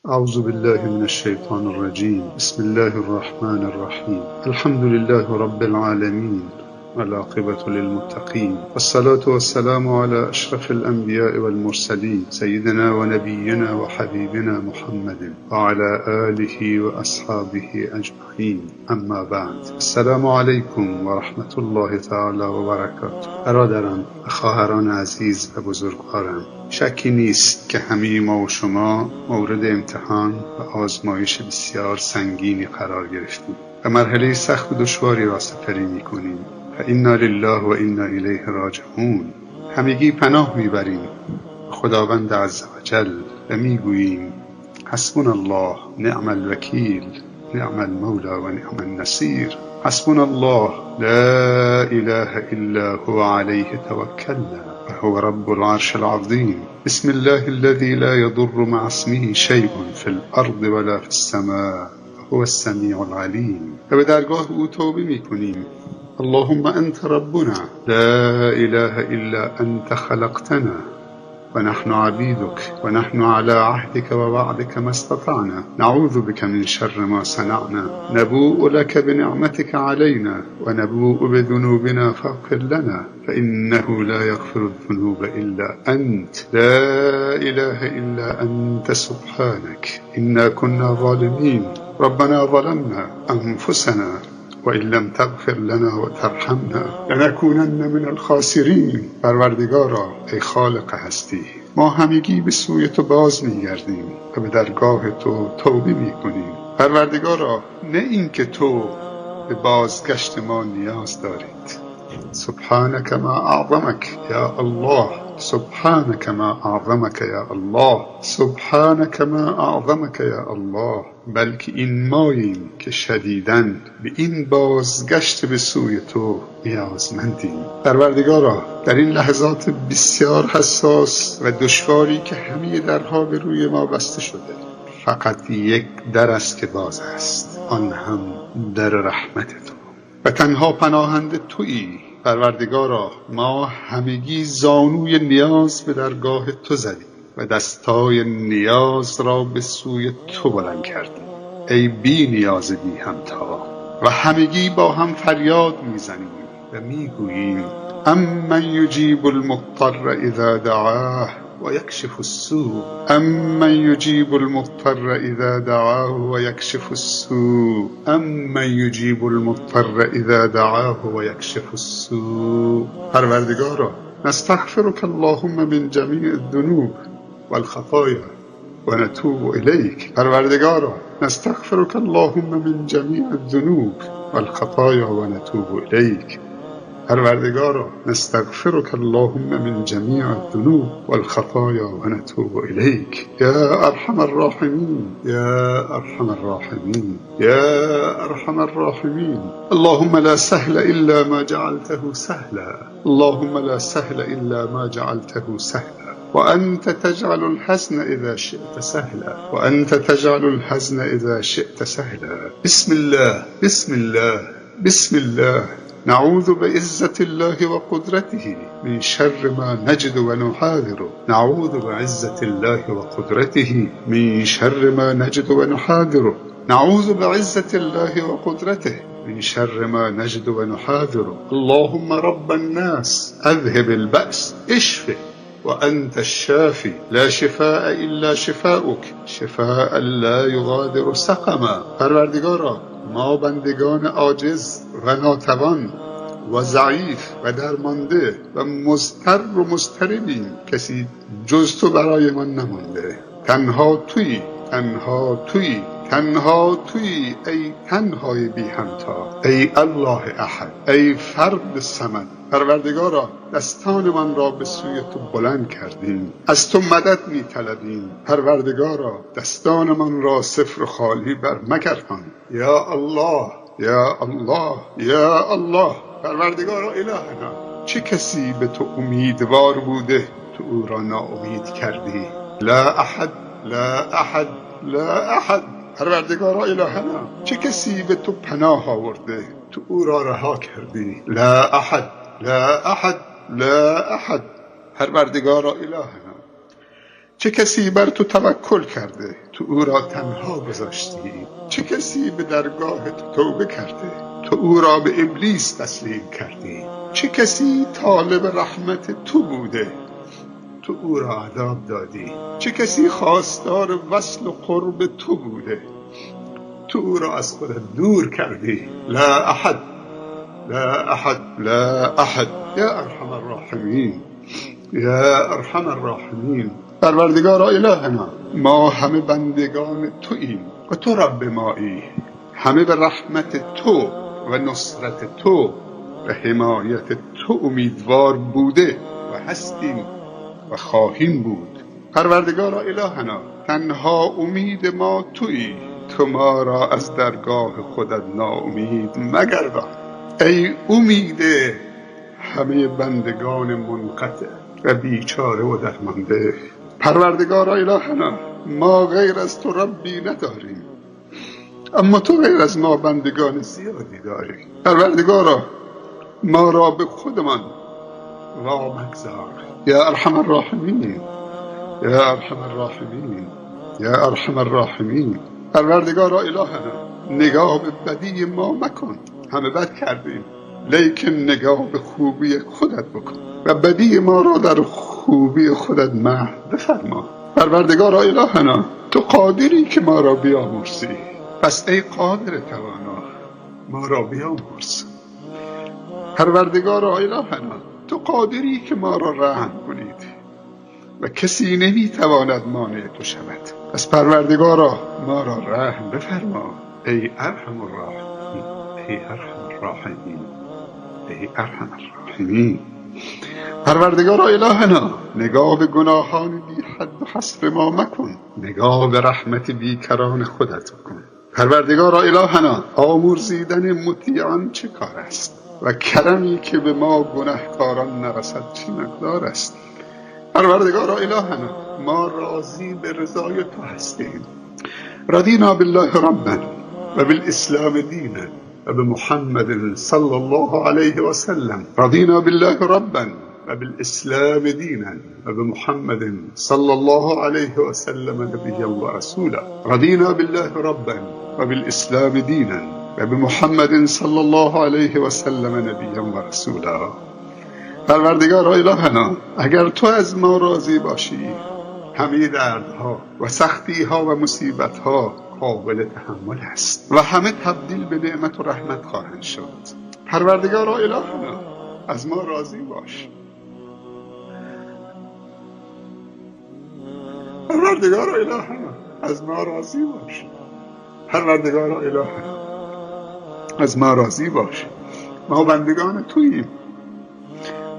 اعوذ بالله من الشیطان الرجیم. بسم الله الرحمن الرحیم. الحمد لله رب العالمین والعاقبة للمتقین والصلاة والسلام على اشرف الانبیاء والمرسلین سیدنا و نبینا و حبیبنا محمد وعلى آله و اصحابه اجمعین. اما بعد، السلام علیکم و رحمة الله تعالی و برکاته. برادران و خواهران عزیز و بزرگوارم، شکی نیست که همه ما و شما مورد امتحان و آزمایش بسیار سنگینی قرار گرفتیم و مرحله سخت و دشواری را سپری می‌کنیم. فانا لله و انا الیه راجعون. همگی پناه میبریم خداوند عزوجل و میگوییم حسبنا الله نعم الوکیل نعم المولا و نعم النصیر. حسبنا الله لا اله الا هو علیه توکلنا وهو رب العرش العظیم. بسم الله الذي لا يضر مع اسمه شیء فی الارض ولا فی السماء وهو السمیع العلیم. و به درگاه او توبه میکنیم. اللهم انت ربنا لا اله الا انت خلقتنا ونحن عبيدك ونحن على عهدك ووعدك ما استطعنا نعوذ بك من شر ما صنعنا نبوء لك بنعمتك علينا ونبوء بذنوبنا فاغفر لنا فإنه لا يغفر الذنوب إلا أنت لا إله إلا أنت سبحانك إنا كنا ظالمين ربنا ظلمنا أنفسنا وإن لم تغفر لنا وترحمنا لنكونن من الخاسرین. پروردگارا، ای خالق هستی، ما همگی به سوی تو باز می‌گردیم و به درگاه تو توبه می‌کنیم. پروردگارا، نه اینکه تو به بازگشت ما نیاز دارید. سبحانك ما اعظمك یا الله، سبحانك ما اعظمك یا الله، سبحانك ما اعظمك یا الله. بلکه این ماییم که شدیداً به این بازگشت به سوی تو نیازمندیم. پروردگارا، در این لحظات بسیار حساس و دشواری که همه درها به روی ما بسته شده، فقط یک در است که باز است، آن هم در رحمت تو و تنها پناهنده تویی. پروردگارا، ما همگی زانوی نیاز به درگاه تو زدیم و دستای نیاز را به سوی تو بلند کردیم، ای بی نیاز بی همتا. و همگی با هم فریاد میزنیم و میگوییم امن یجیب المضطر اذا دعاه و یکشف السوء، امن یجیب المضطر اذا دعاه و یکشف السوء، امن یجیب المضطر اذا دعاه و یکشف السوء. پروردگارا، نستغفرك اللهم من جمیع الذنوب والخطایا و نتوب الیک. پروردگارا، نستغفرك اللهم من جمیع الذنوب والخطایا و نتوب الیک. پروردگارا، نستغفرك اللهم من جمیع الذنوب والخطایا و نتوب الیک. یا ارحم الراحمین، یا ارحم الراحمین، یا ارحم الراحمین. اللهم لا سهل الا ما جعلته سهلا، اللهم لا سهل الا ما جعلته سهلا، وانت تجعل الحزن اذا شئت سهلا، وانت تجعل الحزن اذا شئت سهلا. بسم الله، بسم الله، بسم الله. نعوذ بعزة الله وقدرته من شر ما نجد ونحاذر. نعوذ بعزة الله وقدرته من شر ما نجد ونحاذر. نعوذ بعزة الله وقدرته من شر ما نجد ونحاذر. اللهم رب الناس أذهب البأس، اشفه وأنت الشافي لا شفاء إلا شفاؤك شفاء لا يغادر سقما. پروردگارا، ما بندگان عاجز و ناتوان و ضعیف و درمانده و مضطر و مضطربیم، کسی جز تو برای ما نمانده. تنها تویی، تنها تویی، تنها تویی، ای تنهای بی همتا، ای الله احد، ای فرد صمد. پروردگارا، دستانمان را به سوی تو بلند کردیم، از تو مدد می طلبیم. پروردگارا، دستانمان را صفر و خالی بر مگردان. یا الله، یا الله، یا الله. پروردگارا الهنا، چه کسی به تو امیدوار بوده تو او را ناامید کردی؟ لا احد، لا احد، لا احد. پروردگارا الهنا، چه کسی به تو پناه آورده تو او را رها کردی؟ لا احد، لا احد، لا احد. پروردگارا الهنا، چه کسی بر تو توکل کرده تو او را تنها گذاشتی؟ چه کسی به درگاه تو توبه کرده تو او را به ابلیس تسلیم کردی؟ چه کسی طالب رحمت تو بوده تو او را عذاب دادی؟ چه کسی خواستار وصل و قرب تو بوده تو او را از خودت دور کردی؟ لا احد، لا احد، لا احد. یا ارحم الراحمین، یا ارحم الراحمین. پروردگارا الهنا، ما همه بندگان توییم و تو رب مایی. همه به رحمت تو و نصرت تو و حمایت تو امیدوار بوده و هستیم و خواهیم بود. پروردگارا الهنا، تنها امید ما تویی، تو ما را از درگاه خودت ناامید مگردان. ای امید همه بندگان منقطع و بیچاره و درمانده، پروردگارا الهنا، ما غیر از تو ربی نداریم، اما تو غیر از ما بندگان زیادی داری. پروردگارا ما را به خودمان وامگذار. یا ارحم الراحمین، یا ارحم الراحمین، یا ارحم الراحمین. پروردگارا الهنا، نگاه به بدی ما مکن، همه بد کردیم، لیکن نگاه به خوبی خودت بکن و بدی ما را در خوبی خودت محو بفرما. پروردگارا الهنا، تو قادری که ما را بیامرزی، پس ای قادر توانا ما را بیامرز. پروردگارا الهنا، تو قادری که ما را رحم کنید و کسی نمیتواند مانع تو شود، پس پروردگارا ما را رحم بفرما. ای ارحم الراحمین، ای ارحم الراحمین، ای ارحم الراحمین. پروردگارا الهنا، نگاه به گناهان بی حد و حصر ما مکن، نگاه به رحمت بیکران خودت بکن. پروردگارا الهنا، آمرزیدن مطیعان چه کار است و کرمی که به ما گنهکاران نرسد چه مقدار است. پروردگارا الهنا، ما راضی به رضای تو هستیم. رضینا بالله ربا و بالاسلام دینا و بمحمد صلی الله علیه و سلم. رضینا بالله ربا و بالاسلام دینا و بمحمد صلی الله علیه و سلم نبیا و رسولا. رضینا بالله ربا و بالاسلام دینا و بمحمد صلی الله علیه و سلم نبیا و رسولا. پروردگارا الهنا، اگر تو از ما راضی باشی همه دردها و سختیها و مصیبتها قابل تحمل است و همه تبدیل به نعمت و رحمت خواهند شد. پروردگارا الهنا، از ما راضی باش. پروردگارا الهنا، از ما راضی باش. پروردگارا الهنا، از ما راضی باش. ما بندگان توییم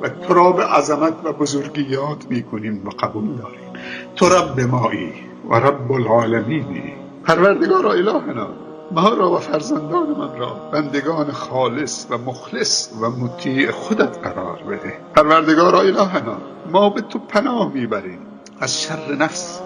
و تو را به عظمت و بزرگی یاد میکنیم و قبول داریم. تو رب مایی و رب العالمینی. پروردگارا الهنا، ما را و فرزندان من را بندگان خالص و مخلص و مطیع خودت قرار بده. پروردگارا الهنا، ما به تو پناه میبریم از شر نفس،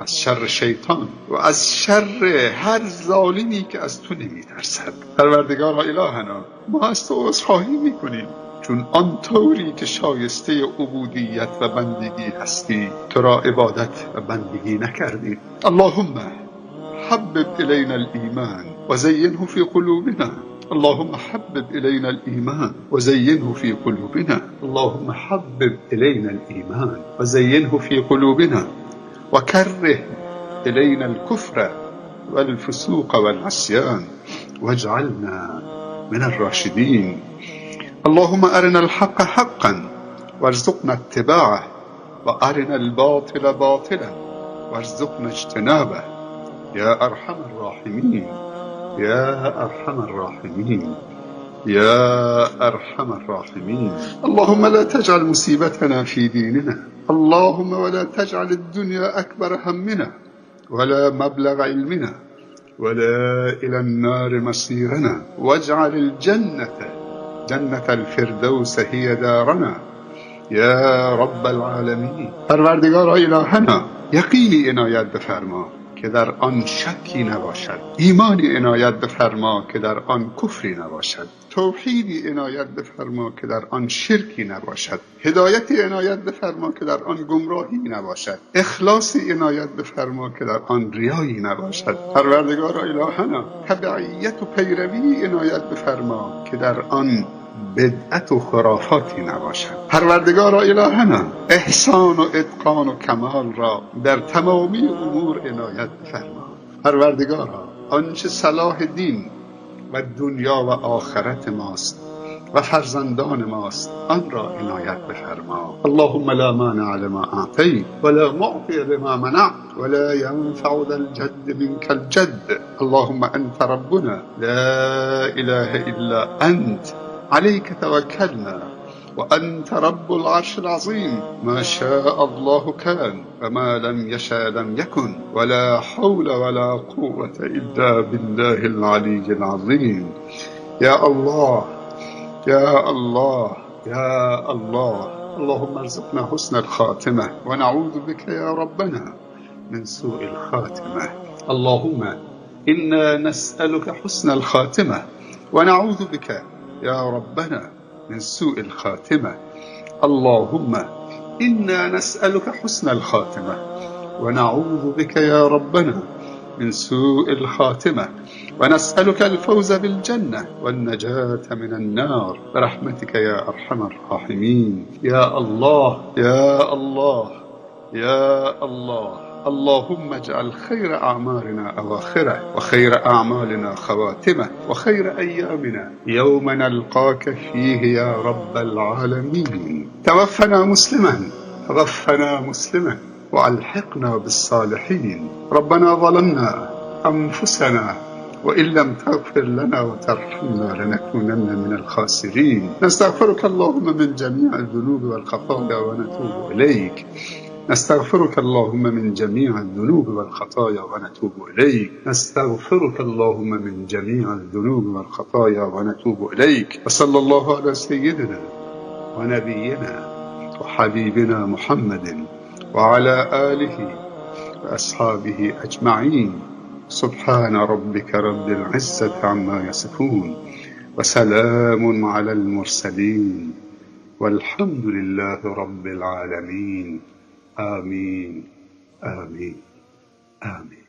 از شر شیطان و از شر هر ظالمی که از تو نمیترسد. پروردگارا الهنا، ما از تو عذرخواهی میکنیم، چون آن طوری که شایسته عبودیت و بندگی هستی تو را عبادت و بندگی نکردیم. اللهم حبب الینا الایمان و زینه فی قلوبنا. اللهم حبب الینا الایمان و زینه فی قلوبنا. اللهم حبب الینا الایمان و زینه فی قلوبنا و کره الینا الکفر والفسوق والعصیان واجعلنا من الراشدین. اللهم ارنا الحق حقا وارزقنا اتباعه و ارنا الباطل باطلا وارزقنا اجتنابه. یا ارحم الراحمین، یا ارحم الراحمین، یا ارحم الراحمین. اللهم لا تجعل مصیبتنا فی دیننا. اللهم ولا تجعل الدنیا اکبر همنا ولا مبلغ علمنا ولا الى النار مصیرنا واجعل الجنة جنة الفردوس هي دارنا یا رب العالمین. پروردگارا الهنا، یقینی عنایت بفرما که در آن شکی نباشد، ایمانی عنایت بفرما که در آن کفری نباشد، توحیدی عنایت بفرما که در آن شرکی نباشد، هدایتی عنایت بفرما که در آن گمراهی نباشد، اخلاصی عنایت بفرما که در آن ریایی نباشد. پروردگارا الهنا، تبعیت و پیروی عنایت بفرما که در آن بدعت و خرافاتی نباشد. پروردگارا الهنا، احسان و اتقان و کمال را در تمامی امور عنایت بفرما. پروردگارا، آنچه صلاح دین و دنیا و آخرت ماست و فرزندان ماست آن را عنایت بفرما. اللهم لا مانع لما اعطیت ولا معطی لما منعت ولا ينفع ذا الجد منك الجد. اللهم انت ربنا لا اله الا انت، عليك توكلنا وأنت رب العرش العظيم. ما شاء الله كان وما لم يشأ لم يكن، ولا حول ولا قوة إلا بالله العلي العظيم. يا الله يا الله يا الله، اللهم ارزقنا حسن الخاتمة ونعوذ بك يا ربنا من سوء الخاتمة. اللهم إنا نسألك حسن الخاتمة ونعوذ بك يا ربنا من سوء الخاتمة. اللهم إنا نسألك حسن الخاتمة ونعوذ بك يا ربنا من سوء الخاتمة، ونسألك الفوز بالجنة والنجاة من النار برحمتك يا أرحم الراحمين. يا الله يا الله يا الله، اللهم اجعل خير أعمالنا أواخره، وخير أعمالنا خواتمه، وخير أيامنا يوم نلقاك فيه يا رب العالمين. توفنا مسلما، توفنا مسلما، وألحقنا بالصالحين. ربنا ظلمنا أنفسنا وإن لم تغفر لنا وترحمنا لنكونن من الخاسرين. نستغفرك اللهم من جميع الذنوب والخطايا ونتوب إليك. نستغفرك اللهم من جميع الذنوب والخطايا ونتوب إليك. نستغفرك اللهم من جميع الذنوب والخطايا ونتوب إليك. وصلى الله على سيدنا ونبينا وحبيبنا محمد وعلى آله وأصحابه أجمعين. سبحان ربك رب العزة عما يصفون، وسلام على المرسلين، والحمد لله رب العالمين. آمين آمين آمين.